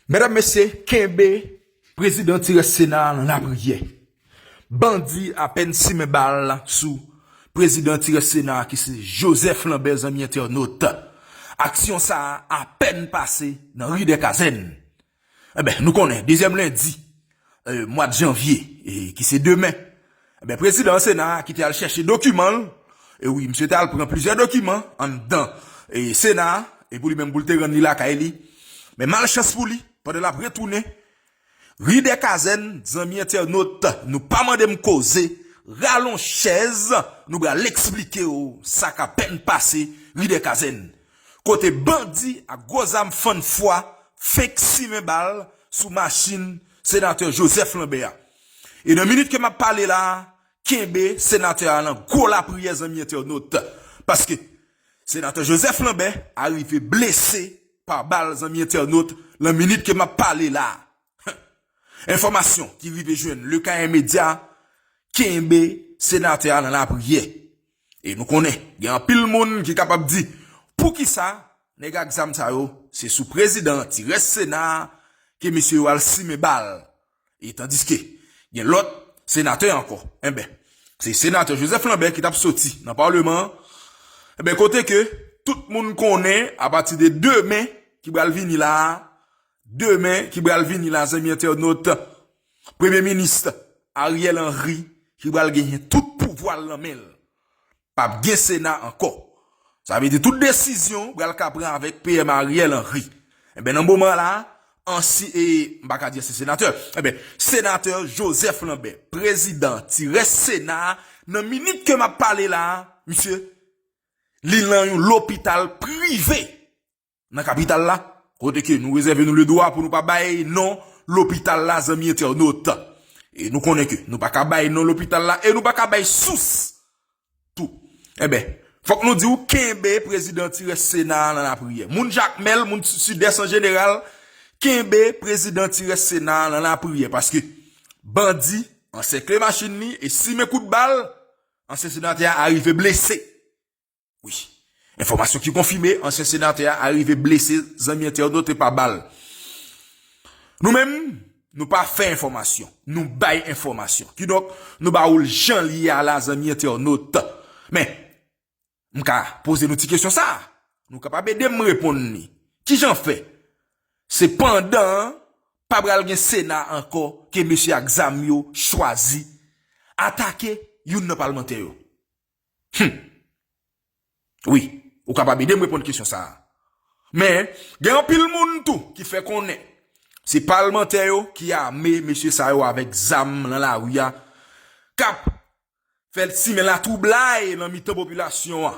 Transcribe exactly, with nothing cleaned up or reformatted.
Medam, mesye, kenbe prezidan Ti Rès Sena a nan lapriyè. Bandi apèn simen bal sou prezidan Ti Rès Sena a ki se Joseph Lambert, zanmi entènot. Aksyon sa a apèn pase nan ri dè Kazèn. Enben, nou konnen, dezyèm lendi, e, mwa janvye, e, ki se demen, enben, prezidan Sena a ki te al chèche dokiman l, e wi, misye te al pran plizyè dokiman anndan, e, Sena a, e pou li menm pou l te rann li lakay li. Men malchans pou li, pandan l ap retounen, ri dè Kazèn, zanmi entènot, nou pa mande m koze, rale yon chèz, nou pral eksplike w sa k apèn pase ri dè Kazèn. Kote bandi ak gwo zam fann fwa fenk simen bal sou machin senatè Joseph Lambert a. E nan minit ke m ap pale la a, kenbe senatè a nan gwo lapriyè, zanmi entènot. Paske senatè Joseph Lambert a rive blese pa bal, zanmi entènot, nan minit ke m ap pale la a. Enfòmasyon ki rive jwenn Le Kayen Medya, kenbe senatè a nan lapriyè. E nou konnen, gen anpil moun ki kapab di, poukisa nèg ak zam sa yo, se sou prezidan Ti Rès Sena a ke mesye yo al simen bal? E tandiske gen lòt senatè ankò. Enben, se senatè Joseph Lambert ki t ap soti nan palman an. Enben, kote ke tout moun konnen, apati de demen ki pral vini la a, demen ki pral vini la, zanmi entènot, premye minis Ariel Henry ki pral genyen tout pouvwa l nan men l. P ap gen Sena ankò. Sa vle di tout desizyon pral ka pran avèk P M Ariel Henry. Enben, nan moman la, ansi, e, m pa ka di ansyen senatè. Enben, senatè Joseph Lambert, prezidan Ti Rès Sena a, nan minit ke m ap pale la a, misye, li nan yon lopital prive nan kapital la, kote ke nou rezève nou ledwa pou nou pa bay non lopital la, zanmi entènot. E nou konnen ke nou pa ka bay non lopital la, e nou pa ka bay sous tou. Enben, fòk nou di w kenbe prezidan Ti Rès Sena a nan lapriyè. Moun Jakmèl, moun Sidès an jeneral, kenbe prezidan Ti Rès Sena a nan lapriyè, paske bandi ansèkle machin li e simen kout bal, ansyen senatè a rive blese. Wi. Enfòmasyon ki konfime, ansyen senatè a rive blese, zanmi entènot, e pa bal. Nou menm, nou pa fè enfòmasyon, nou bay enfòmasyon. Kidonk, nou ba ou l jan l ye a la, zanmi entènot. Men, m ka poze nou ti kesyon sa a. Nou kapab ede m reponn li. Kijan fè? Se pandan pa pral gen Sena ankò ke mesye ak zam yo chwazi atake youn nan palmantè yo. Hum. Wi, ou kapab ede m reponn kesyon sa a. Men, gen anpil moun tou ki fè konnen se palmantè yo ki ame mesye sa yo avèk zam nan lari a, k ap fè simen latwoublay nan mitan popilasyon an.